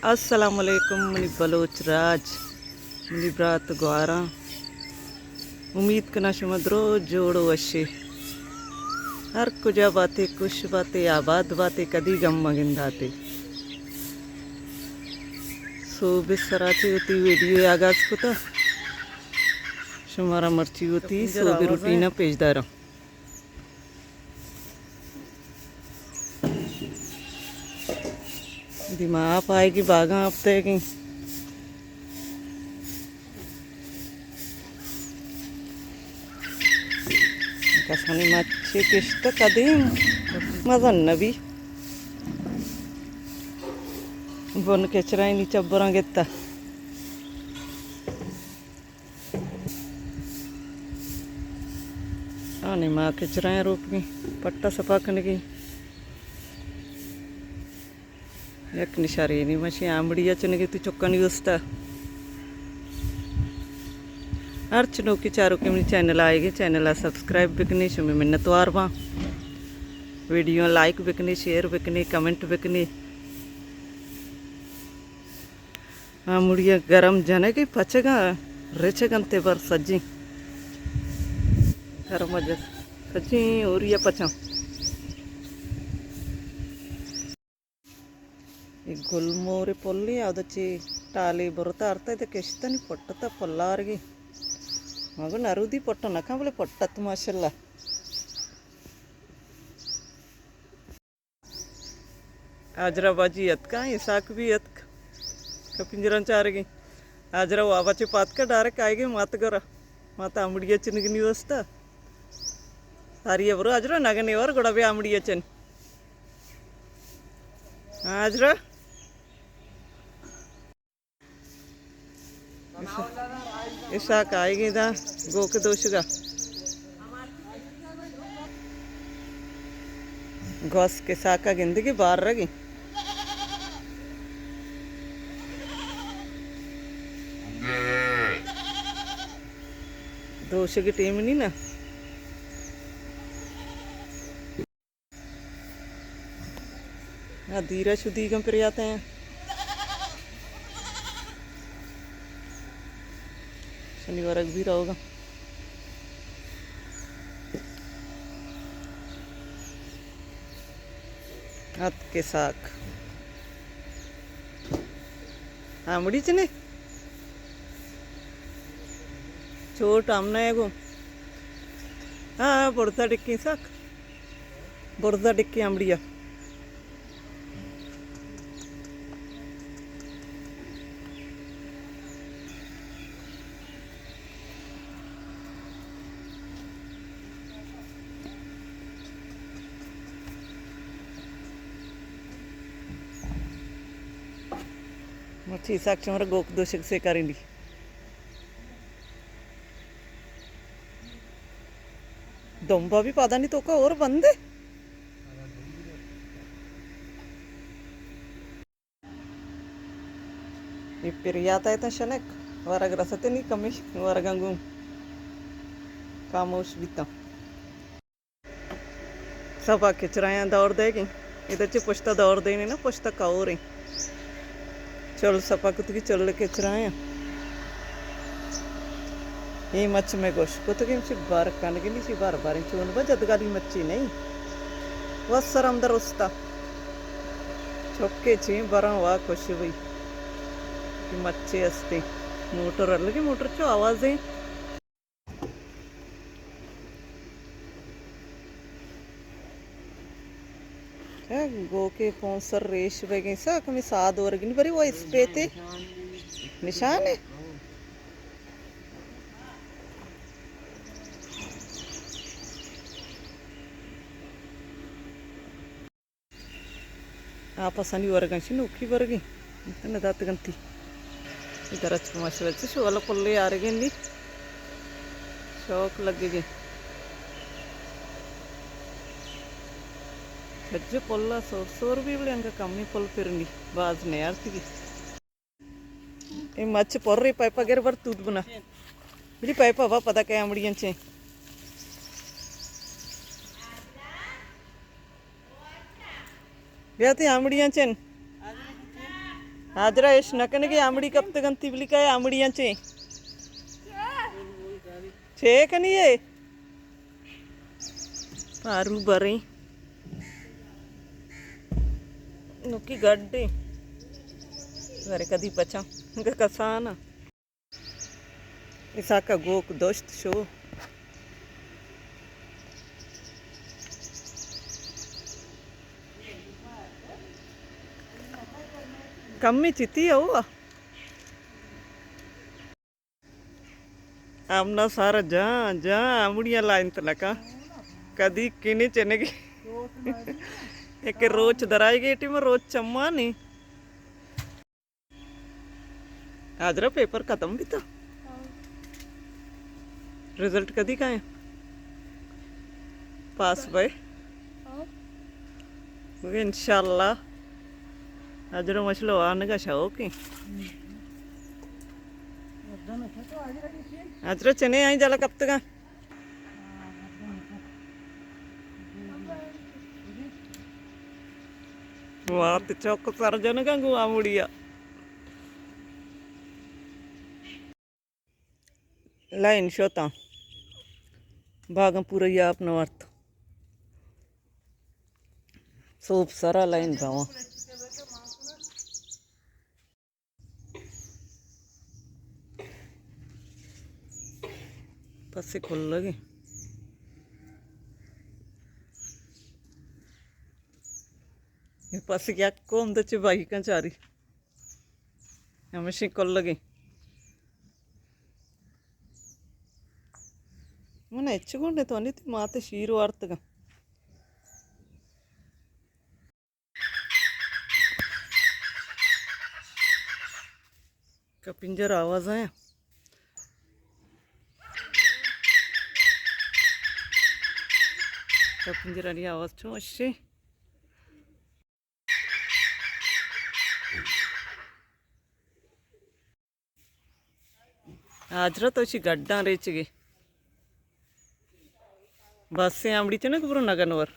السلام علیکم منی بلوچ راج، منی برات گواراں، امید کناں شما درو جوڑ و وشے، ہر کجا باتے، خوش باتے، آباد باتے، کدی گم مگنداتے۔ سوب سرا چی وتی ویڈیو آغاز کتا، شمارا مرچی وتی سوب روٹینا پیش داراں۔ دیما آپ آئیگی، باغاں آپ دئیگی۔ کسانی مچے کشت قدیم مزن نبی۔ بن کچرائیں نی چبراں گتا۔ آ نی ما کچرائیں روپگی، پٹا صفا کنگی۔ یک نشارینی مشی آمڑی ء چنگی تو چکانی استا۔ ہرچ نوکی چاروکے منی چینل آئیگی، چینل ء سبسکرائب بکنی، شمی منتوار باں۔ ویڈیو لائک بکنی، شیئر بکنی، کمنٹ بکنی۔ آمڑی ء گرم جنگی پچگاں رچگ انت بر سجیں۔ گرم ء جس سجیں اوری ء پچاں۔ اے گل مور پلی ء اود چی ٹالی برتا ارتا اد کشتنی پٹتا پلارگی۔ مگو نرودی پٹ نکاں بلے پٹت ماشاءاللہ۔ حاجرہ باجی اتکاں، اسحاق بھی اتک۔ کہ پنجراں چارگی۔ حاجرہ وابا چے پاتکا ڈائریکٹ آئیگی مات گورا۔ مات آمڑی ء چنگنی واسطہ۔ ساری ء برو حاجرہ نگنے ور گڑا بے آمڑی ء چن۔ حاجرہ۔ اسحاق آئیگی دا گوک دوشگا۔ گوس کہ ساکا گندگی بار رگی۔ دوشگی ٹیم نی نا۔ ہاں، دیرا شدیگاں پریاتیں۔ شنی ورگ بھی رہوگا۔ ات کے ساک۔ ہاں، مڑی چنے۔ چوٹ ہم نہ گو۔ ہاں، برزا ڈکی ساک۔ برزا ڈکی آمڑی ء۔ مرچی اسحاق چمر گوک دوشگ سے کریں دی۔ دمبا بھی پادانی توکا اور بندے۔ یہ پریات ہے تا شنک ورگ رستے نہیں کمی ورگاں گوں خاموش بیتا۔ سپا کچرایاں دور دئیگیں۔ ادا چہ پشتا دور دئینے نا، پشتا کوریں۔ چل سپا کتگی، چل کچرایاں۔ اے مچ مئے گوش کتگیں، چہ بار کنگنی، چہ بار باریں چون با جدگالی مچی نہیں۔ و سرم در استا۔ چکے چین براں وا خوش بئی۔ کہ مچے استیں۔ موٹر الگی، موٹر چو آوازیں۔ گوکے پونسر ریش بگیں سا کمی ساد ورگنی بری وہ اسپیتے نشانے۔ آپسانی ورگاں چی نوکی برگی۔ انت نہ داتگنتی۔ ادھر اچ کماش ویل چی شوالا پلے آرگی نی۔ شوق لگگی۔ سجے پلا سور سور بی بلے انگا کمی پل پرنی۔ باز نیارتگی۔ اے مچ پر ری پائپا گر بر تود بنا۔ بلی پائپا با پدا کئے آمڑی انچیں۔ بیا تی آمڑیاں چن۔ حاجرہ اش نہ کنگے، آمڑی کپتگ انت، تبلیکا ء آمڑیاں چے؟ چے کنی اے؟ پارو بریں۔ نوکی گڈے۔ ورے کدی پچاں۔ انگا کسان ء۔ اسحاق ء گوک دوشت شو۔ کمی چتی او۔ آمنا سارا جان جان آمڑیاں لائنت لکا۔ کدی کنے چنگی۔ ایک روچ درائی گیٹی میں روچ چمانی۔ حاجرہ پیپر ختم بیتا؟ رزلٹ کدی کائیں؟ پاس بئے؟ بگے انشاءاللہ۔ حاجرہ مشلو آنگا شوقیں۔ حاجرہ چنے آئیں جالا کپتگا۔ وات چوک سر جنگا گو آمڑیا۔ لائن شتاں۔ باغاں پورا آپ نہ ورت۔ سوب سرا لائن رواں۔ پس کلگیں۔ اے پس یک قوم دچے بائی کن چاری۔ ہمیشیں کلگیں۔ من ہچ گونڈے تو نی تی مات شیر وارتگا۔ کپنجر آواز آیا۔ کپنجرانی آواز چون اشی۔ حاجرہ تو چی گڈاں ریچگے۔ بس اے آمڑی چنک برو نگن ور۔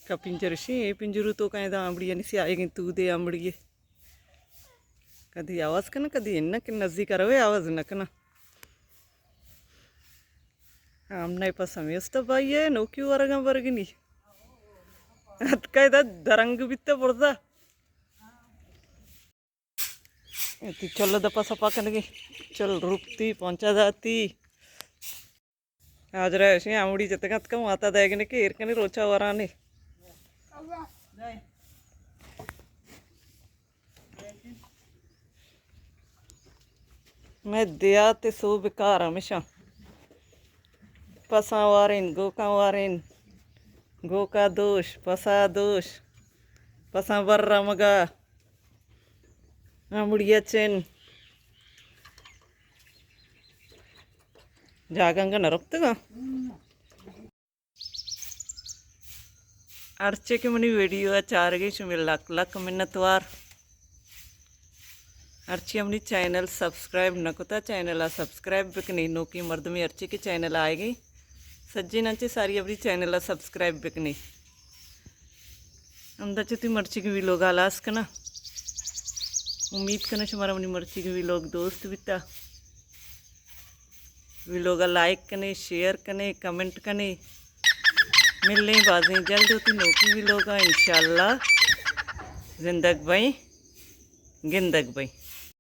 کا پنجر شی، اے پنجرو تو کہیں دا آمڑی یعنی سی آئے گئیں تو دے آمڑی۔ کدی آواز کنا، کدی انہ کہ نزدیک روے آواز نہ کنا۔ آمنا پس ہمیں است بھائی ہے، نوکی ورگاں برگنی۔ اتکا دا درنگ بیتا برزا۔ تی چل دپا سپا کنگی، چل روپتی، پونچا داتی۔ حاجرہ اشی آمڑی جتگ اتکا ماتا دئیگنے کہ ایر کنی روچا ورانے۔ مئے دیات سوب کار ہمیشاں پساں وارین، گوکاں وارین، گوکا دوش، پسا دوش، پساں بر رمگا۔ آمڑی ء چن۔ جاگہ انگا نہ رپتگاں۔ ہرچے کہ منی ویڈیو ء چارگے شمے لک لک منتوار۔ ہرچی ہمنی چینل سبسکرائب نہ کتا، چینل ء سبسکرائب بکنی۔ نوکی مردمی ہرچی کہ چینل آئیگی، سجیناں چہ ساری ہمنی چینل ء سبسکرائب بکنی۔ ہمدا چہ تئی مرچیگیں ویلوگ ء ہلاس کناں۔ امید کناں شمارا منی مرچیگیں ویلوگ دوست بیتا۔ ویلوگ ء لائک کنے، شیئر کنے، کمنٹ کنے۔ ملیں بازیں جلد ہوتی نوکی ویلوگ ء انشاءاللہ۔ زندگ بئیں، گندگ بئیں۔